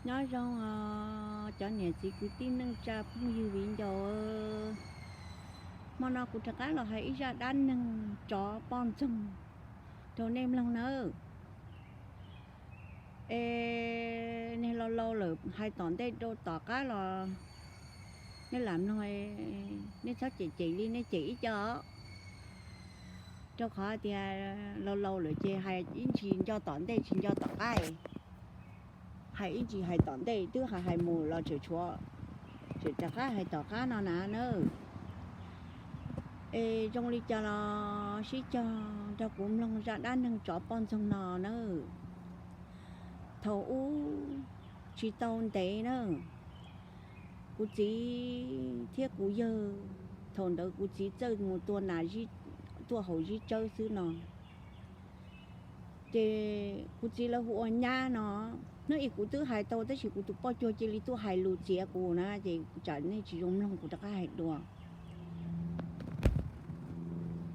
Nyob zoo os cov niam txiv kwv tij neej tsa phooj ywg viv ncaus. Hmo no kuv rov qab los hais ib zaj dab neeg tsov poj ntxoog rau nej mloog nawb. Es nej laus laus lawm hais tom ntej rau tom qab los nej lam mloog, nej txhob cem cem li nej cem ib co. Rau qhov tias laus laus lawm ces hais ib ntsis nco tom ntej tsis nco tom qab. Hais ib ntsis hais tom ntej twb hais hais mus los tseem tshuav, tseem rov qab hais tom qab no na nawb. Es zoo li cas los sib cog nrog kuv mloog zaj dab neeg tsov poj ntxoog no nawb. Thaum ub tsis tau ntev na, kuv txiv thiab kuv yawg, thaum ntawd kuv txiv txawj mus tua nas, tuaj haus zib tsawb xwb no. Ces kuv txiv lawv hu ua nyab no, hnub ib kuv twb hais tau tab sis kuv tus poj cuag cia li tuaj hais lus txiav kuv na ces tsam nej tsis zoo mloog kuv rov qab hais dua.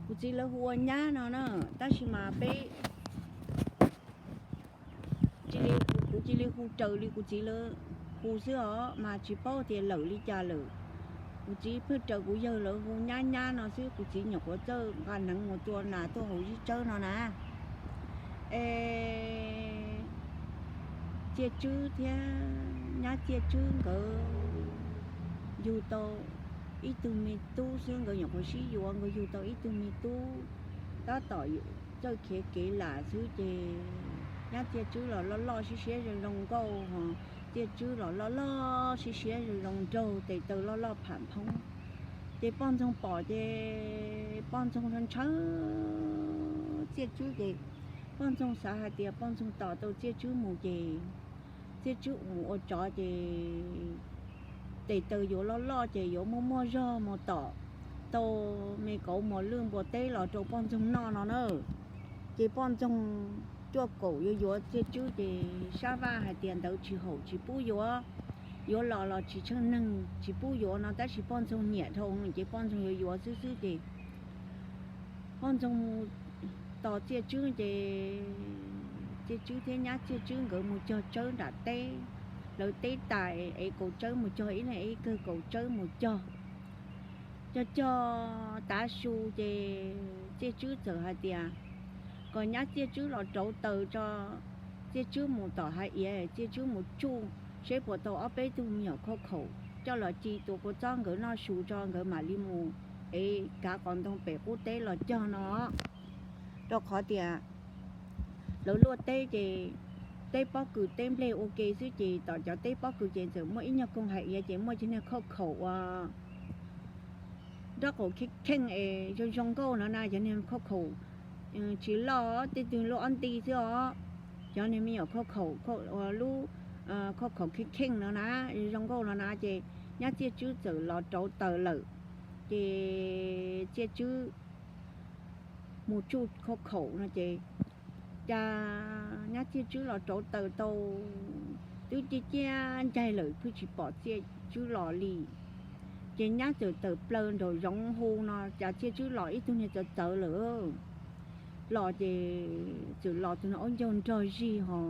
Kuv txiv lawv hu ua nyab no na, tab sis mas peb cia li, kuv cia li hu raws li kuv txiv lawv hu xwb os, mas tsis paub tias lawm li cas lawm. Kuv txiv pheej raws kuv yawg lawv hu nyab nyab no xwb, kuv txiv nyuam qhuav txawj nqa hneev mus tua nas tuaj haus zib tsawb no na. Es Txiaj Tswb thiab nyab Txiaj Tswb nkawd yug tau ib tug me tub xwb, nkawd nyuam qhuav sib yuav nkawd yug tau ib tug me tub, tab tom txawj khiav kev lam xwb ces nyab Txiaj Tswb los loj loj siab siab zoo zoo nkauj ho, Txiaj Tswb los loj loj siab siab zoo zoo nraug, tes taw loj loj pham phoob. Ces poj ntxoog pom ces poj ntxoog ntshaw Txiaj Tswb ces poj ntxoog xav hais tias poj ntxoog tos tau Txiaj Tswb mus ces Txiaj Tswb mus ua tsov ces tes taw yuav loj loj ces yuav muaj muaj zog mus tom tau me kauv muas lwj npua teb los rau poj ntxoog noj no na. Ces poj ntxoog cuaj kaum yuav yuav Txiaj Tswb ces Sab Vaj hais tias ntawd tsis haum tsis pub yuav, yuav los los tsis tsheej neeg tsis pub yuav no tab sis poj ntxoog nyiam dhau ces poj ntxoog yuav yuav xwb xwb ces poj ntxoog mus tos Txiaj Tswb ces Txiaj Tswb thiab nyab Txiaj Tswb nkawd mus cog tsawb nram teb. Lawv teb tas ev kaus tsawb mus cog, ib leeg ev ib kawg kaus tsawb mus cog. Cog cog tav su ces Txiaj Tswb txawm hais tias kom nyab Txiaj Tswb los rauv taws tso, Txiaj Tswb mus tom hav iav, Txiaj Tswb mus tsuj seb puas tau ob peb tug me nyuam khauj khaum coj los ci tua kua txob nkawd noj su tso nkawd mam li mus ev kav qos ntoo pem qub teb los cog no. Rau qhov tias lawv luaj teb ces teb pob kws teb nplej ua ke xwb ces tom cov teb pob kws ces txawm muaj ib nyuag koog hav iav ces muaj cov niag khauj khaum uas nraub qaum kheej kheej es zoo zoo nkauj no na, cov niag khauj khaum tsis loj, tej tug lub ob nti xwb os. Cov niag me nyuam khauj khaum, lub khauj khaum kheej kheej no na, zoo nkauj no na ces nyab Txiaj Tswb txawm los rauv taws lawm. Ces Txiaj Tswb mus tsuj khauj khaum no ces cas nyab Txiaj Tswb los rauv taws tau, twb ciaj ciaj ncaig lawm pheej tsis pom Txiaj Tswb los li. Ces nyab txawm tawm plaws nraum zoov hu no cas Txiaj Tswb los ib tug niag txawv txawv lawm. Los ces txawm los tus no ua ncaug nrog zig ho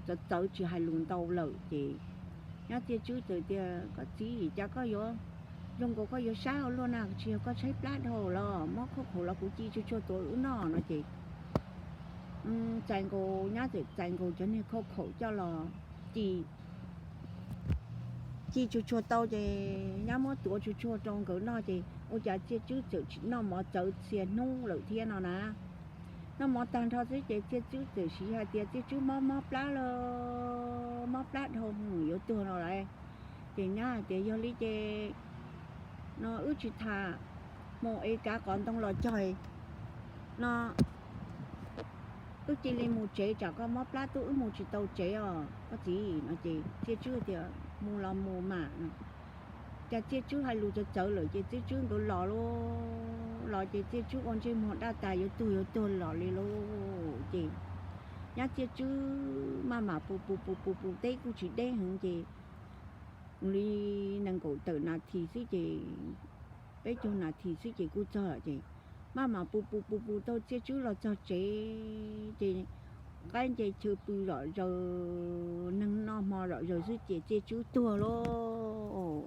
txawv txawv tsis hais lus ntau lawm ces nyab Txiaj Tswb txawm tias, Koj txiv, cas koj yuav zoo nkaus koj yuav sab ua luaj na, tsis yog koj tshaib plab dhau los muab khauj khaum los kuv ci tsuag tsuag tuav wb noj no ces txais nkaus, nyab txawm txais nkaus cov niag khauj khaum coj los ci, ci tsuag tsuag tau ces nyab muab tuav tsuag tsuag rau nkawd noj ces ua cas Txiaj Tswb txawm tsis noj mov txawv txhia hnub lawm thiab no na. Noj mov tag nrho xwb ces Txiaj Tswb txawm siv hais tias Txiaj Tswb mob mob plab lawm, mob plab dhau mus yuav tuag no lawm. Ces nyab hais tias, Yog li ces no wb tsis tham, mus ev kav qos ntoo los cog no, wb cia li mus tsev tsam koj mob plab tuaj wb mus tsis tau tsev os koj txiv no ces Txiaj Tswb tias, Mus los mus mas no. Cas Txiaj Tswb hais lus txawv txawv lawm ces Txiaj Tswb nkawd los lauj, los ces Txiaj Tswb ua ntsej muag daj tas yuav tuag yuav tuag los li lauj. Ces nyab Txiaj Tswb maj mam pus pus pus pus pus teb kuj tsis deb heev ces li nees nkaum tawm nas this xwb ces, peb caug nas this xwb ces kuj txog ces maj mam pus pus pus pus tau Txiaj Tswb los txog tsev ces qaib nce chaw pw zom zaws, neeg noj hmo zom zaws xwb ces Txiaj Tswb tuag lauj.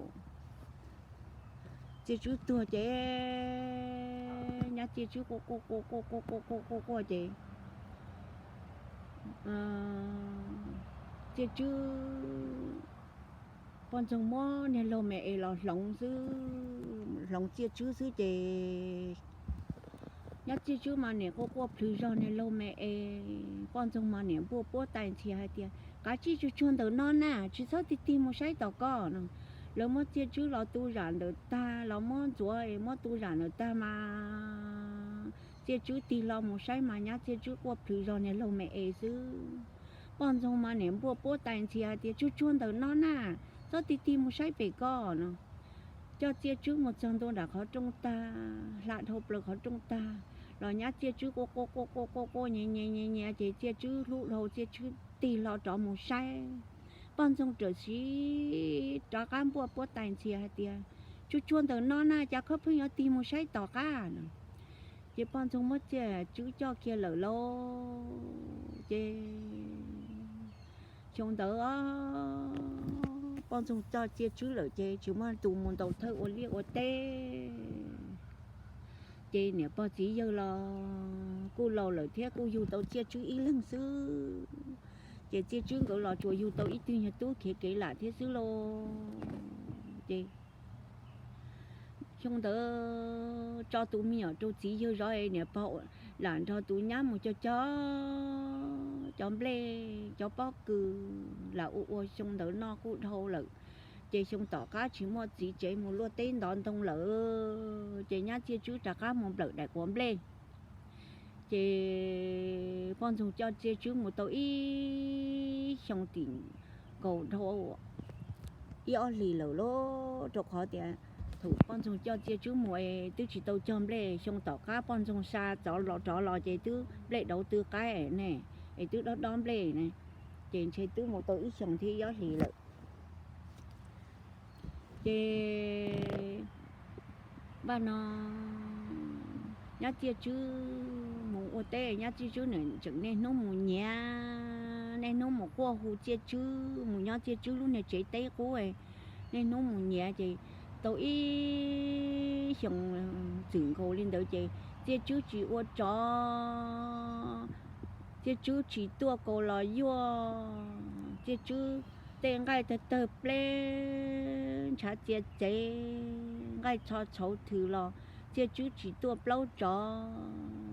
Txiaj Tswb tuag ces nyab Txiaj Tswb quaj quaj quaj quaj quaj quaj quaj quaj ces Txiaj Tswb, poj ntxoog muab niag laug me es los hloov xwb, hloov Txiaj Tswb xwb ces nyab Txiaj Tswb mas niam quaj quaj plhws zog niag laug me es, poj ntxoog mas niam npuaj puab tais ntxhias hais tias, Kav tsij tsuag tsuag ntawm no na, tsis txhob tig tig mus saib tom koj no. Lawv muab Txiaj Tswb los tu zam ntawm tag, los muab ntxuav es muab tu zam ntawm tag mas Txiaj Tswb tig hlo mus saib mas nyab Txiaj Tswb quaj plhws zog niag laug me es xwb. Poj ntxoog mas niam npuaj puab tais ntxhias hais tias, Tsuag tsuag ntawm no na, txhob tig tig mus saib pem koj no. Coj Txiaj Tswb mus txog ntua nram qhov rooj tag, hla dhau plaws qhov rooj tag, los nyab Txiaj Tswb quaj quaj quaj quaj quaj quaj nyiav nyiav nyiav nyiav ces Txiaj Tswb hlub dhau Txiaj Tswb tig hlo rov mus saib. Poj ntxoog rawm siv rov qab npuaj puab tais ntxhias hais tias, Tsuag tsuag ntawm no na, cas koj pheej yuav tig mus saib tom qab no? Ces poj ntxoog muab Txiaj Tswb coj kiag lawm lauj. Ces xyoo ntawd poj ntxoog coj Txiaj Tswb lawm ces tsis muaj tus mus ntaus thawj ua liaj ua teb. Ces niam pog txiv yawg los kuj laus lawm thiab, kuj yug tau Txiaj Tswb ib leeg xwb. Ces Txiaj Tswb nkawd los tsuas yug tau ib tug nyuag tub khiav kev lam thiab xwb lauj. Ces xyoo ntawd tso tus me nyuam rau txiv yawg zov, niam pog lam nrog tus nyab mus cog cov, cov nplej cov pob kws lam ua ua xyoo ntawd noj kuj dhau lawm. Ces xyoo tom qab tsis muaj txiv tsev mus luaj teb ntov ntoo lawm, ces nyab Txiaj Tswb rov qab mus nplawm daim quav nplej. Ces poj ntxoog coj Txiaj Tswb mus tau ib xyoo tim nkaus dhau ib ob hlis lawm lauj, rau qhov tias thaum poj ntxoog coj Txiaj Tswb mus es twb tsis tau cog nplej, xyoo tom qab poj ntxoog xa txov los rov los ces twb nplej dauv tw qaib ne, es twb dob dob nplej ne, ces ntshe twb mus tau ib xyoos thiab ib ob hlis lawm. Ces vaj no nyab Txiaj Tswb mus ua teb, nyab Txiaj Tswb nws tseem niaj hnub mus nyiav, niaj hnub mus quaj hu Txiaj Tswb, mus nyob Txiaj Tswb lub niag tsev teb qub, niaj hnub mus nyiav ces tau ib xyoos txwm nkaus li ntawd ces Txiaj Tswb tsis ua tsov, Txiaj Tswb tsis tuaj kaus los yuaj, Txiaj Tswb tej nqaij tawg tawg pleb, ntshav txias txev, nqaij txho txhauv thws los Txiaj Tswb tsis tuaj plaub tsov.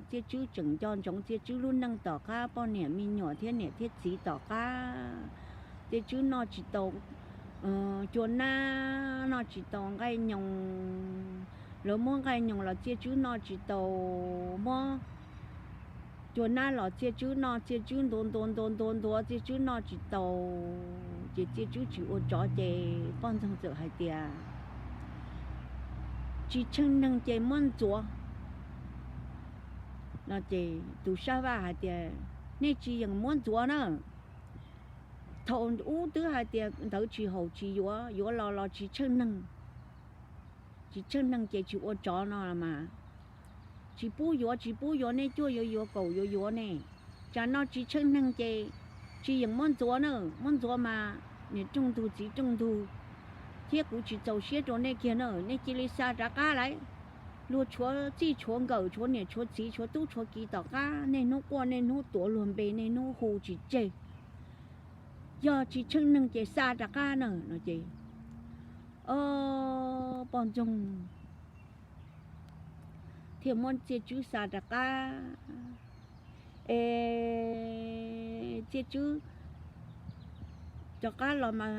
Txiaj Tswb tseem nco ntsoov Txiaj Tswb lub neej tom qab poj niam me nyuam thiab niam thiab txiv tom qab. Txiaj Tswb noj tsis tau cua nab, noj tsis tau nqaij nyoos, lawv muab nqaij nyoos los Txiaj Tswb noj tsis tau, muab cua nab los Txiaj Tswb noj, Txiaj Tswb ntuav ntuav ntuav ntuav ntuav, Txiaj Tswb noj tsis tau, ces Txiaj Tswb tsis ua tsov ces poj ntxoog txawm hais tias, Tsis tsheej neeg ces muab ntxuav no ces tus sab vaj hais tias, Nej tsis yeem muab ntxuav na. Thaum ub twb hais tias ntawd tsis haum tsis yuav, yuav los los tsis tsheej neeg, tsis tsheej neeg ces tsis ua tsov no mas, tsis pub yuav, tsis pub yuav, nej cuaj yuav yuav kaum yuav yuav ne. Tsam no tsis tsheej neeg ces tsis yeem muab ntxuav na, muab ntxuav mas niam rooj ntug txiv rooj ntug thiab kuv tsis txaus siab rau nej kiag na, nej cia li xa rov qab lauj. Luag tshuav txij tshuav nkawm, tshuav niam tshuav txiv, tshuav tub tshuav kiv tom qab, nej hnub quaj nej hnub tuav luag npe, nej hnub hu tsis tseg. Yog tsis tsheej neeg ces xa rov qab na no ces, o, poj ntxoog thiaj muab Txiaj Tswb xa rov qab. Es Txiaj Tswb rov qab los mas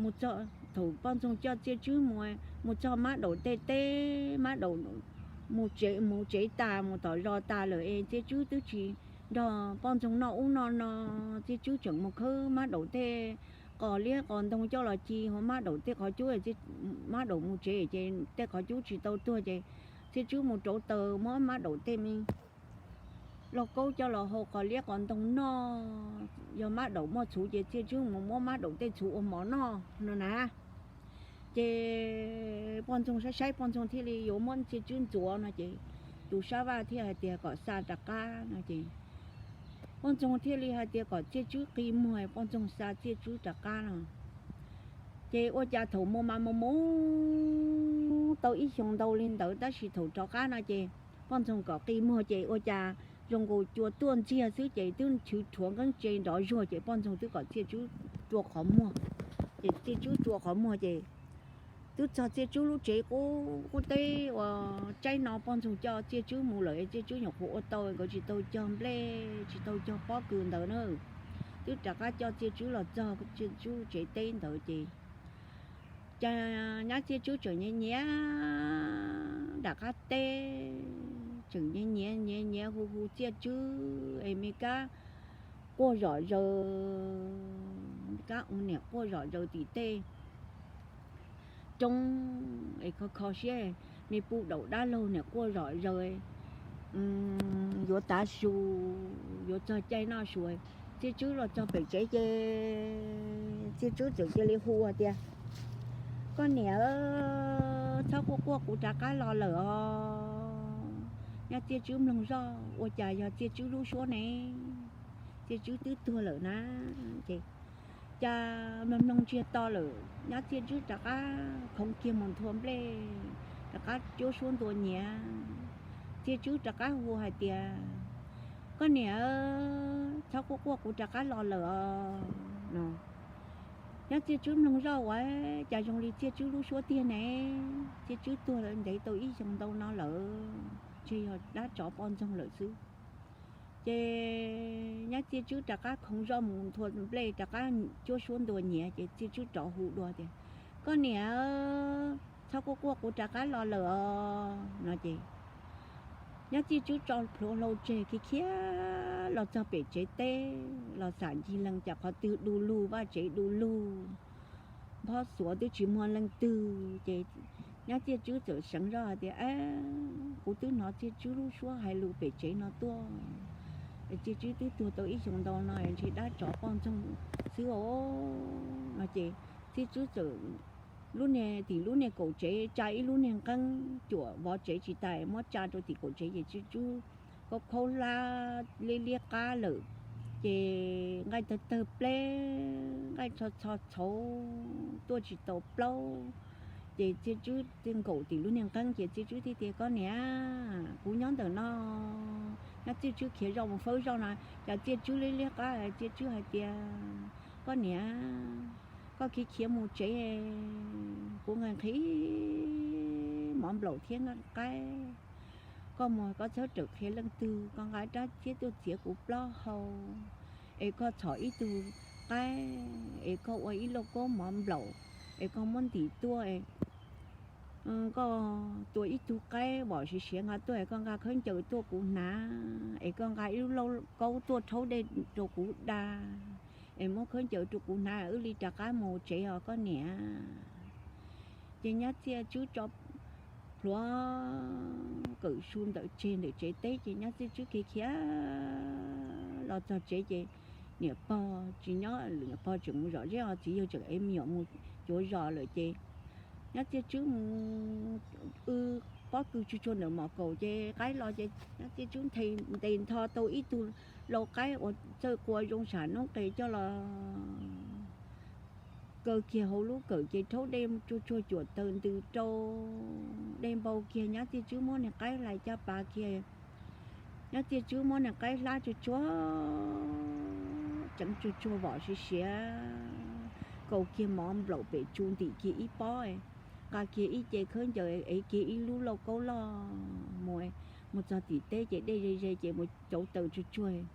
mus txog, thaum poj ntxoog coj Txiaj Tswb mus, mus txog Mab Daum tej teb, Mab Daum mus tsev, mus tsev tas mus tom zos tas lawm es Txiaj Tswb twb tsis nrog poj ntxoog noj ub noj no, Txiaj Tswb tseem mus khawb Mab Daum tej qos liab qos ntoo coj los ci hauv Mab Daum tej qhov cub. Mab Daum mus tsev ces tej qhov cub tsis tau tuag ces Txiaj Tswb mus rauv taws muab Mab Daum tej me lauj kaub coj los hau qos liab qos ntoo noj. Yog Mab Daum muaj txhuv ces Txiaj Tswb mus muab Mab Daum tej txhuv ua mov noj no na. Ces poj ntxoog saib saib poj ntxoog thiaj li yuav muab Txiaj Tswb ntxuav no ces tus sab vaj thiaj hais tias kom xa rov qab no ces Poj ntxoog thiaj li hais tias kom Txiaj Tswb qi muag, poj ntxoog xa Txiaj Tswb rov qab no. Ces ua cas thaum mus mas mus mus tau ib xyoos ntau li ntawd, tab sis thaum rov qab no ces poj ntxoog kom qi muag ces ua cas zoo nkaus cua tuaj ntxiag xwb ces twb chwv rhuav nqeeb tse nrov zuag ces poj ntxoog twb kom Txiaj Tswb rua qhov muag. Ces Txiaj Tswb rua qhov muag ces twb txog Txiaj Tswb lub tsev qub qub teb uas tsaib no poj ntxoog coj Txiaj Tswb mus lawm, Txiaj Tswb nyuam qhuav ua tau, nkawd tsis tau cog nplej tsis tau cog pob kws ntawd na. Twb rov qab coj Txiaj Tswb los txog Txiaj Tswb tsev teb ntawd ces cas nyab Txiaj Tswb tseem nyiav nyiav nram qab teb, tseem nyiav nyiav nyiav nyiav hu hu Txiaj Tswb es me kab quaj zom zaws, kab ua niam quaj zom zaws tim tej roob es kho kho siab, me pub daum dab laug niam quaj zom zaws, yuav tav su, yuav txog caij noj su. Txiaj Tswb los txog pem tsev ces Txiaj Tswb txawm cia li hu tias, koj niam, txhob quaj quaj, kuv rov qab los lawm os. Nyab Txiaj Tswb mloog zoj ua cas yog Txiaj Tswb lub suab ne, Txiaj Tswb twb tuag lawm na. Ces cas mloog mloog ntsiag to lawm, nyab Txiaj Tswb rov qab khoov kiag mus nthua nplej, rov qab cuab suab ntua nyiav. Txiaj Tswb rov qab hu hais tias, koj niam, txhob quaj quaj, kuv rov qab los lawm os no. Nyab Txiaj Tswb mloog zoj ua cas zoo li Txiaj Tswb lub suab tiag ne, Txiaj Tswb tuag lawm ntev tau ib xyoos ntau no lawm, ntshe yog dab tsov poj ntxoog lawm xwb. Ces nyab Txiaj Tswb rov qab khoov zoj mus nthua nplej rov qab cuab suab ntua nyiav ces Txiaj Tswb rov hu dua tias, koj niam, txhob quaj quaj, kuv rov qab los lawm os no ces nyab Txiaj Tswb tso plhuav hlau tseg khiav khiav los txog pem tsev teb los xam ncig lees cas qhov twg du lug vaj tsev du lug, nphob xuav twb tsis muaj leej twg ces nyab Txiaj Tswb txawm seev zoj hais tias, kuv twb hnov Txiaj Tswb lub suab hais lus pem tsev no tuaj, Txiaj Tswb twb tuag tau ib xyoos ntau no ntshe dab tsov poj ntxoog xwb os no ces Txiaj Tswb txawm lub niag tim lub niag kaum tsev tsa ib lub niag nqeeb cuam vov tsev tsis tas muab tsa rau tim kaum tsev ces Txiaj Tswb khaub khaub hlab liab liab qab lawm, ces nqaij tawg tawg pleb, nqaij txho txho txhauv tuaj tsis tau plaub. Ces Txiaj Tswb nkaum tim lub niag nqeeb ces Txiaj Tswb thiaj tias, koj niam, kuv nyob ntawm no. Nyab Txiaj Tswb khiav zoj mus fawb zoj no, cas Txiaj Tswb liab liab qab, Txiaj Tswb hais tias, koj niam, koj khiav khiav mus tsev, kuv nqhis nqhis mov nplaum thiab nqaij qaib, koj mus koj txhob rawm qhia leej twg, koj nqa rab txiab tuaj txiav kuv plaub hau, es koj txhom ib tug qaib, es koj ua ib lauj kaub mov nplaum, es koj muab ntim tuaj, koj tua ib tug qaib vom siav siav nqa tuaj, es koj nqa khaub ncaws tuaj kuv hnav, es koj nqa ib lub lauj kaub tuaj rhaub dej rau kuv da, es muab khaub ncaws rau kuv hnav wb li rov qab mus tsev os koj niam. Ces nyab Txiaj Tswb tso plhuav kawm su ntawm tseg ntawm tsev teb ces nyab Txiaj Tswb khiav khiav los txog tsev ces niam pog tsis nyob, niam pog tseem mus zom zeb, txiv yawg tseem ev me nyuam mus cuav zos lawm ces nyab Txiaj Tswb mus wb pob kws tsuag tsuag ntawm mom kaum ces qaib los ces nyab Txiaj Tswb ntes ntho tau ib tug lau qaib uas txawj qua zoo sam noob qes coj los kaw kiag hauv lub kawm ces rhaub dej tsuag tsuag cuam taws ntws rau, dej npau kiag nyab Txiaj Tswb muab niag qaib hlais caj pas kiag. Nyab Txiaj Tswb muab niag qaib hlab tsuag tsuag, tseev tsuag tsuag vom siav siav, kaus kiag mov nplaum pem tsu ntim kiag ib pob, nqa kiag ib ce khaub ncaws ev kiag ib lub lauj kaub loj mus, mus txog tim teb ces dej ze ze ces mus cauv taws tsuag tsuag,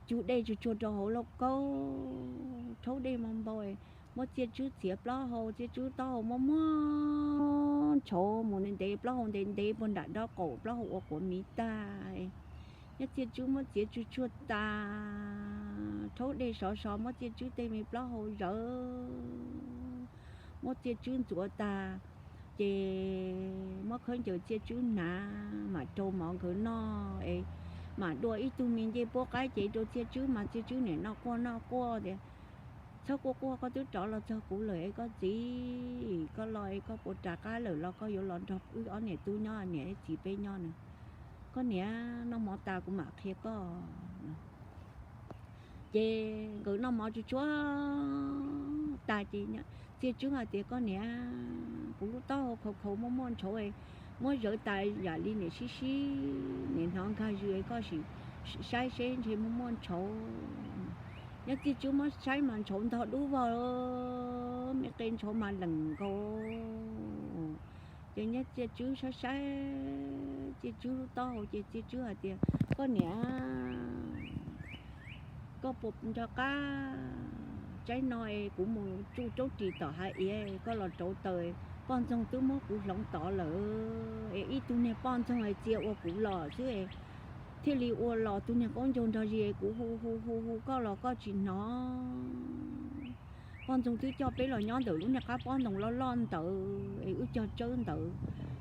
cug dej tsuag tsuag rau hauv lauj kaub, rhaub dej npau npau, muab Txiaj Tswb txiav plaub hau, Txiaj Tswb taub hau muab muab ntshauv mus ntev ntev, plaub hau ntev ntev puag nram nraub qaum, plaub hau ua quav miv tag. Nyab Txiaj Tswb muab txiav tsuag tsuag tas, rhaub dej sov so, muab Txiaj Tswb tej me plaub hau zawv, muab Txiaj Tswb ntxuav tas, ces muab khaub ncaws Txiaj Tswb hnav mam rau mov nkawd noj es mam dua ib tug me ncej puab qaib cev rau Txiaj Tswb mas Txiaj Tswb niam noj quaj noj quaj tias, txhob quaj quaj, koj twb rov los txog kuv lawm es koj txiv, koj los es koj puas rov qab lawm los koj yuav los nrog wb ob niam tub nyob, niam thiab txiv peb nyob na. Koj niam, noj mov tas kuv mam qhia koj. Ces nkawd noj mov tsuag tsuag tag ces Txiaj Tswb hais tias, Koj niam, kuv lub taub hau khau khau muaj muaj ntshauv, muab zawv tas yam li niam sib sib, niam hnov nkag zws, koj sim saib seb ntshe muaj muaj ntshauv. Nyob Txiaj Tswb muab saib mas ntshauv ntog dub vog, me qe ntshauv mas lees nkaus. Ces nyob Txiaj Tswb saib saib Txiaj Tswb lub taub hau ces Txiaj Tswb hais tias, Koj niam, koj puas nco qab tsaib no es kuv mus tsuj roob ris tom hav iav, koj los rauv taws, poj ntxoog twb muab kuv hloov tod lawm, es ib tug niag poj ntxoog es txia ua kuv los xwb, thiaj li ua los tus niag qaub ncaug nrog zis, kuv hu hu hu hu koj los koj tsis hnov. Poj ntxoog twb coj peb los nyob ntawm lub niag qab pob ntoo loj loj ntawd es wb cog tsawb ntawd,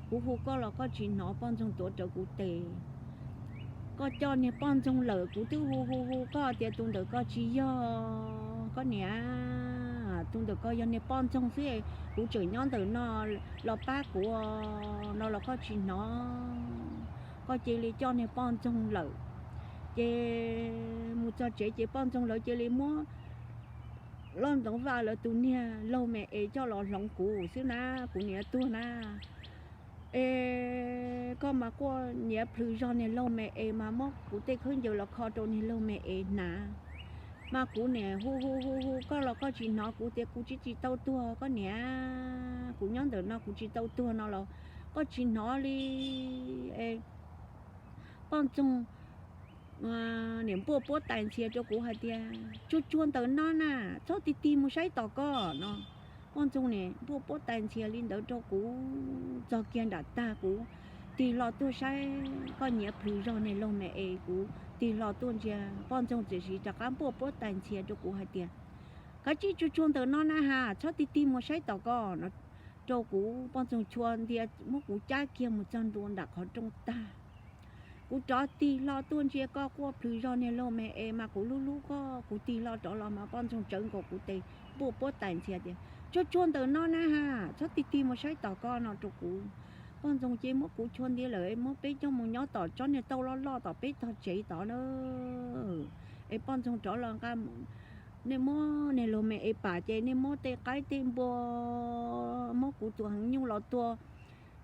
kuv hu koj los koj tsis hnov, poj ntxoog tuav rawv kuv tes. Koj coj niag poj ntxoog lawm, kuv twb hu hu hu koj tias tus ntawm ko tsis yog, koj niam, tus ntawm ko yog niag poj ntxoog xwb, kuv tseem nyob ntawm no los pab kuv no los koj tsis hnov. Koj cia li coj niag poj ntxoog lawm. Ces mus txog tsev ces poj ntxoog lawv cia li muab loj ntxoov vaj lawv tus niag laug me es coj los hloov kuv xwb na, kuv niam tuag na. Es koj mas quaj nyiav plhws zog niag laug me es mas muab kuv tej khaub ncaws los kho rau niag laug me es hnav. Mas kuv niam hu hu hu hu koj los koj tsis hnov, kuv tias kuv tsis tsis tau tuag koj niam, kuv nyob ntawm no kuv tsis tau tuag no los koj tsis hnov li. Poj ntxoog niam npuaj puab tais ntxhias rau kuv hais tias, Tsuag tsuag ntawm no na, txhob tig tig mus saib tom ko no. Poj ntxoog niam npuaj puab tais ntxhias li ntawd rau kuv txog kiag nram tag, kuv tig hlo tuaj saib koj nyiav plhws zog niag laug me es, kuv tig hlo tuaj ntsia poj ntxoog txawm siv rov qab npuaj puab tais ntxhias rau kuv hais tias, Kav tsij tsuag tsuag ntawm no na has, txhob tig tig mus saib tom ko no. Rau kuv poj ntxoog chua ntia muab kuv cab kiag mus txog ntua nram qhov rooj tag. Kuv rov tig hlo tuaj ntsia koj quaj plhws zog niag laug me es mas kuv hlub hlub koj, kuv tig hlo rov los mas poj ntxoog tsawv nkaus kuv tes npuaj puab tais ntxhias tias, Tsuag tsuag ntawm no na has, txhob tig tig mus saib tom ko no rau kuv. Poj ntxoog ces muab kuv chua ntia lawm, muab peb coj mus nyob tom tsob niag tauj loj loj tom peb tog tsev tod na. Es poj ntxoog rov los nqa, nej muab niag laug me es pam ces nej muab tej qaib tej npua, muab kuv tus heev nyuj los tua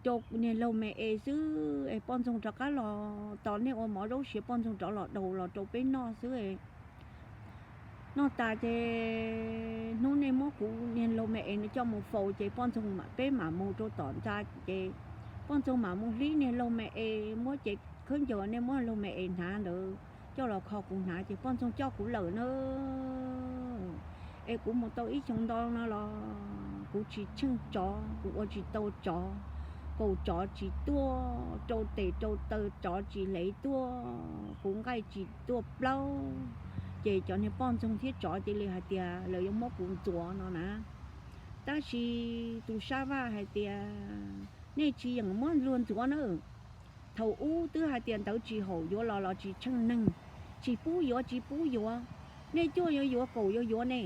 rau niag laug me es xwb, es poj ntxoog rov qab los tos nej ua mov zaub siav poj ntxoog rov los daus los rau peb noj xwb. Noj tas ces hnub nej muab kuv niag laug me es coj mus faus ces poj ntxoog peb mam mus rau tom ntxa ces poj ntxoog mam mus hlib niag laug me es muab cev khaub ncaws nej muab laug me es hnav ntawd coj los kho kuv hnav ces poj ntxoog coj kuv lawm na. Es kuv mus tau ib xyoos ntau no los kuv tsis tsheej tsov, kuv ua tsis tau tsov, kaum tsov tsis tuaj, rau tes rau taw tsov tsis hlev tuaj, kuv nqaij tsis tuaj plaub. Ces cov niag poj ntxoog thiab tsov cia li hais tias lawv yuav muab kuv ntxuav no na. Tab sis tus Sab Vaj hais tias, Nej tsis yeem muab luag ntxuav na. Thaum ub twb hais tias ntawd tsis haum yuav los los tsis tsheej neeg, tsis pub yuav tsis pub yuav, nej cuaj yuav yuav kaum yuav yuav ne.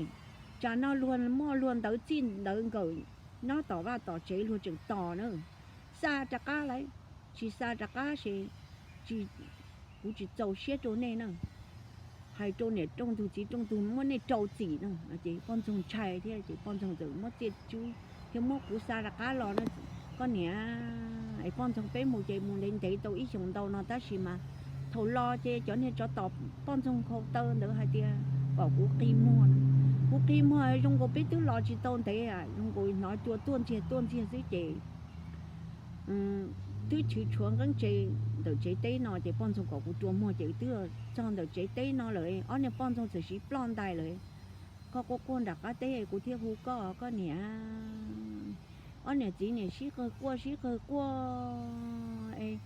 Tsam no luag muaj luag ntawv txij ntawv nkawm nyob tom vaj tom tsev luag tseem tos na. Xa rov qab lauj, tsis xa rov qab ces kuv tsis txaus siab rau nej na. Hais rau niam rooj ntug txiv rooj ntug muab nej rau txim no ces poj ntxoog ntshai thiab ces poj ntxoog txawm muab Txiaj Tswb thiab muab kuv xa rov qab los na. Koj niam, es poj ntxoog peb mus ces mus ntev ntev tau ib xyoos ntau no tab sis mas thaum los ces cov niag tsov tom poj ntxoog khau taw ntawd hais tias kom kuv qi muag, kuv qi muag zoo nkaus peb twb los tsis tau ntev, zoo nkaus hnov cua tuaj ntxiag tuaj ntxiag xwb ces twb chwv tshuav nqeeb tse ntawm tsev teb no ces poj ntxoog kom kuv rua muag ces twb txog ntawm tsev teb no lawm, ob niag poj ntxoog txawm siv ploj ntais lawm. Koj quaj quaj nram qab teb kuv thiaj hu koj, koj niam. Ob niam txiv niam sib qawg quaj sib qawg quaj es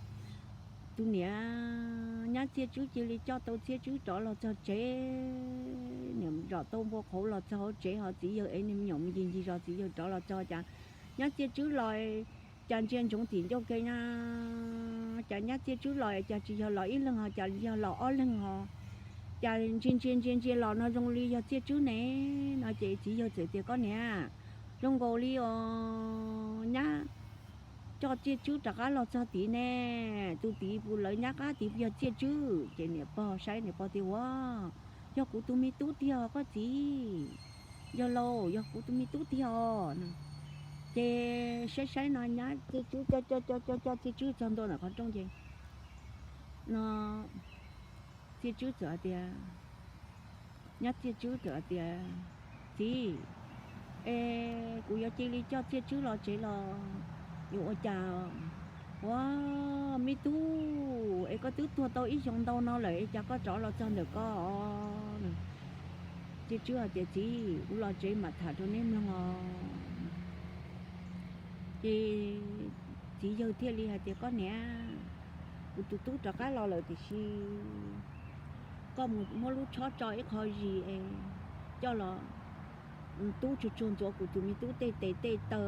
tus niam nyab Txiaj Tswb cia li coj tau Txiaj Tswb rov los txog tsev. Niam zom tau npua qhauv los txog hauv tsev ho txiv yawg es niag me nyuam mus ncig ncig zos txiv yawg rov los txog cas nyab Txiaj Tswb los cas ntsia ntsoov tim ncauj ke na, cas nyab Txiaj Tswb los cas tsis yog los ib leeg ho cas yog los ob leeg ho, cas ntsia ntsia ntsia ntsia los no zoo li yog Txiaj Tswb ne. No ces txiv yawg txawm tias koj niam, zoo nkaus li os, nyab coj Txiaj Tswb rov qab los txog tid ne, tus tid puas lawv nyab qab tid puas yog Txiaj Tswb? Ces niam pog saib niam pog tias ua Yog kuv tus me tub tiag os koj txiv, yog lauj, yog kuv tus me tub tiag os. Ces saib saib no nyab Txiaj Tswb coj coj coj coj coj Txiaj Tswb txog ntua ntawm qhov rooj ces no Txiaj Tswb txawm tias, nyab Txiaj Tswb txawm tias, txiv, es kuv yuav cia li coj Txiaj Tswb los tsev los yuav ua cas? Ua, me tub, es koj twb tuag tau ib xyoos ntau no lawm es cas koj rov los txog ntawm ko? Txiaj Tswb hais tias, txiv, kuv los tsev mam tham rau neb mloog os. Ces txiv yawg thiaj li hais tias, koj niam, kuv tus tub rov qab los lawm tiam sis koj mus muab lub tshob tso ib qho zis es coj los tub tsuag tsuag ntxuav kuv tus me tub tej tes tej taw,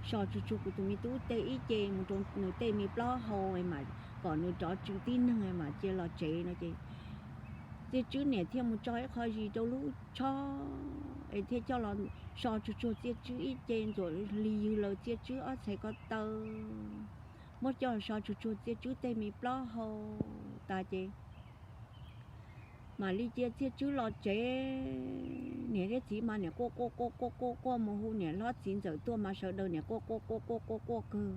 so tsuag tsuag kuv tus me tub tej ib ce mus rau nws tej me plaub hau es mas kom nws rov tsw tib neeg es mam cia los tsev no ces Txiaj Tswb niam thiaj mus tso ib qho zis rau lub tshob es thiaj coj los so tsuag tsuag Txiaj Tswb ib ce ntxuav li ywg laws Txiaj Tswb ob txhais ko taw, muab coj so tsuag tsuag Txiaj Tswb tej me plaub hau tas ces mam li cia Txiaj Tswb los tsev. Niam thiab txiv mas niam quaj quaj quaj quaj quaj quaj mus hu niam hlob txiv ntxawm tuaj mas sawv daws niam quaj quaj quaj quaj quaj quaj kawg.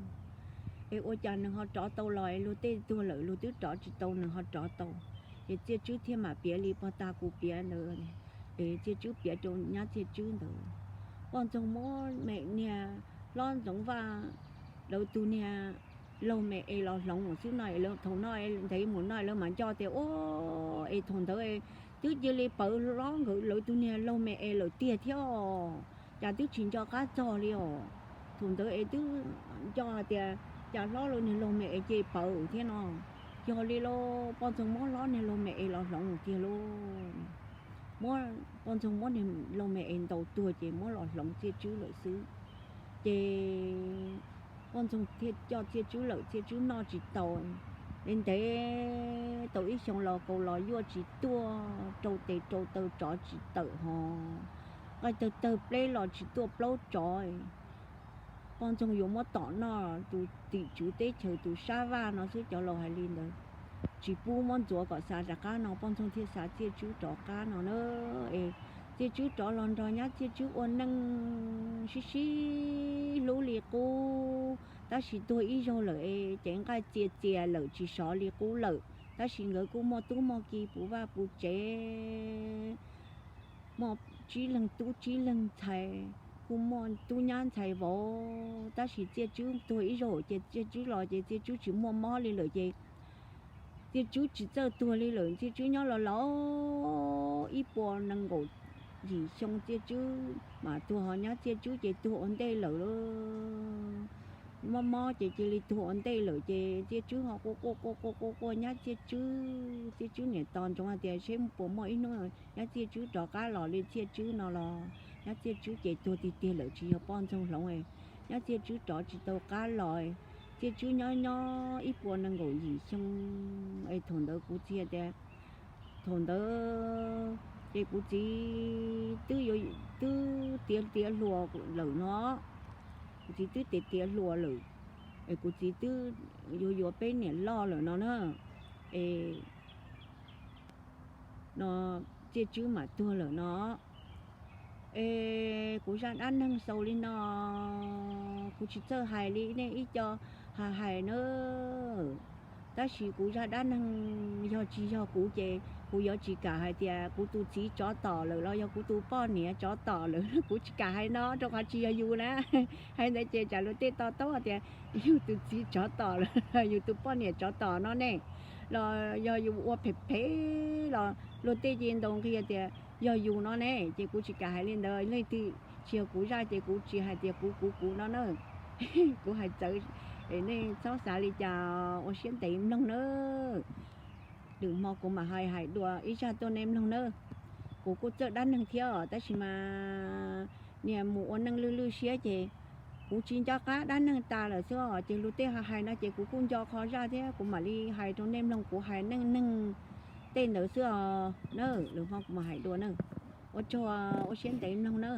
Es ua cas nws ho rov tau los es luag tej tuag lawm luag twb rov tsis tau nws ho rov tau. Ces Txiaj Tswb thiaj mam piav li pog tag kuv piav ntawd, es Txiaj Tswb piav rau nyab Txiaj Tswb ntawd. Poj ntxoog muab me niag hlob Ntxoov Vaj lawv tus niag laug me es los hloov xwb no, thaum no ntev mus no lawv mam nco tias, ua, es thaum ntawd twb cia li pawv hlob nkawd lawv tus niag laug me es lawm tiag thiab os, cas twb tsis nco qab txog li os. Thaum ntawd es twb nco hais tias cas hlob lawv niag laug me es cia li pawv thiab no. Yog li lauj, poj ntxoog muab hlob niag laug me es los hloov tiag lauj. Muab, poj ntxoog muab niag laug me es ntaus tuag ces muab los hloov Txiaj Tswb lawm xwb. Ces poj ntxoog thiaj coj Txiaj Tswb lawm, Txiaj Tswb noj tsis tau. Ntev ntev tau ib xyoo los kaus los yuaj tsis tuaj, rau tes rau taw tsov tsis tawm hos, nqaij tawg tawg pleb los tsis tuaj plaub tsov. Poj ntxoog yuav muab tom noj tus tim tswv teb chaws tus sab vaj no xwb, cov laus hais li ntawd. Tsis pub muab ntxuav kom xa rov qab no, poj ntxoog thiaj xa Txiaj Tswb rov qab no na. Es Txiaj Tswb rov los nrog nyab Txiaj Tswb ua neej sib sib hlub li qub, tab sis tuag ib zaug lawm es cev nqaij txia txia lawm tsis sov li qub lawm, tab sis nkawd kuj muaj tub muaj ki puv vaj puv tsev, muaj tsib leeg tub tsib leeg ntxhais, kuj muaj tub nyab ntxhais vauv, tab sis Txiaj Tswb tuag ib zaug ces Txiaj Tswb los ces Txiaj Tswb tsis muaj mob li lawm ces Txiaj Tswb tsis txawj tuag li lawm, Txiaj Tswb nyob los laus ib puas nees nkaum yim xyoo Txiaj Tswb mam tuag, ho nyab Txiaj Tswb ces tuag ua ntej lawm lauj. Mob mob ces cia li tuag ua ntej lawm ces Txiaj Tswb ho quaj quaj quaj quaj quaj quaj nyab Txiaj Tswb. Txiaj Tswb niam tos ntsoov hais tias seb puas muaj ib hnub nyab Txiaj Tswb rov qab los li Txiaj Tswb no los, nyab Txiaj Tswb ces tuag tiag tiag lawm tsis yog poj ntxoog hloov. Nyab Txiaj Tswb rov tsis tau qab los. Txiaj Tswb nyob nyob ib puas nees nkaum yim xyoo es thaum ntawd kuv txiv tias, thaum ntawd ces kuv txiv twb, twb tiav tiav hluas lawm no, kuv txiv twb tiav tiav hluas lawm, es kuv txiv twb yuav yuav peb niam loj lawm no na. Es no Txiaj Tswb mam tuag lawm no. Es kuv zaj dab neeg xaus li no, kuv tsis txawj hais li nej ib co hais hais na. Tab sis kuv zaj dab neeg yog tsis yog kuv ces kuv yuav tsis kam hais tias kuv tus txiv tsov tom lawm los yog kuv tus poj niam tsov tom lawm, kuv tsis kam hais no rau qhov tsis yog yus na. Hais ntawd ces tsam luag tej to taub tias yus tus txiv tsov tom lawm, yus tus poj niam tsov tom no ne, los yog yus ua phem phem los luag tej ces ntaus nqi tias yog yus no ne, ces kuv tsis kam hais li ntawd. Leej twg tsis yog kuv zaj ces kuv tsis hais tias kuv kuv kuv no na. Kuv hais txawv, nej txhob xav li cas, ua siab ntev mloog na. Lwm hmo kuv mam hais hais dua ib zaj tuaj nej mloog na. Kuv kuj txawj dab neeg thiab os, tab sis mas niag mus ua neej lwj lwj siab ces kuv tsis nco qab dab neeg tas lawm xwb os. Ces luag tej hais hais no ces kuv kuj nco qhov zaj thiab kuv mam li hais rau nej mloog, kuv hais neej neeg tej ntawd xwb os na. Lwm hmo kuv mam hais dua na. Ua tsaug, ua siab ntev mloog na.